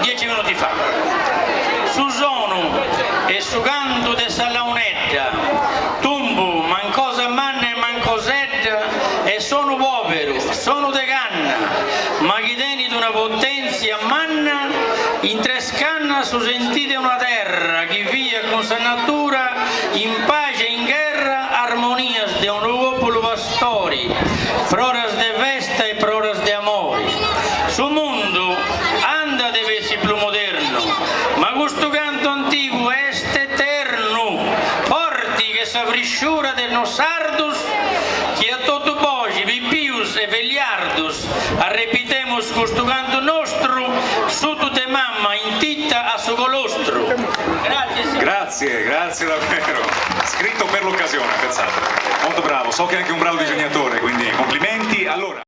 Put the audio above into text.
Dieci minuti fa. Su sonu 'e su cantu de sa launedda, tumbu, mancosa manna e mancosedda, est sonu poberu, sonu de canna, ma chi tenit una potenzia manna, intre is cannas su sentidu 'e una terra chi fiat cun sa natura in paxi e in gherra, armonias de unu populu pastori, froras de festa e froras de amori. Su mundu andat de bessi prus modernu, ma custu cantu antigu est eternu, forti che sa frisciura de nos sardus, chi a totu boxi, pipius e velliardus, arrepitemus custu cantu nostru, sutu de mamma in tita a su colostru. Grazie. Grazie, grazie davvero. Scritto per l'occasione, pensate. Molto bravo, so che è anche un bravo disegnatore, quindi complimenti. Allora.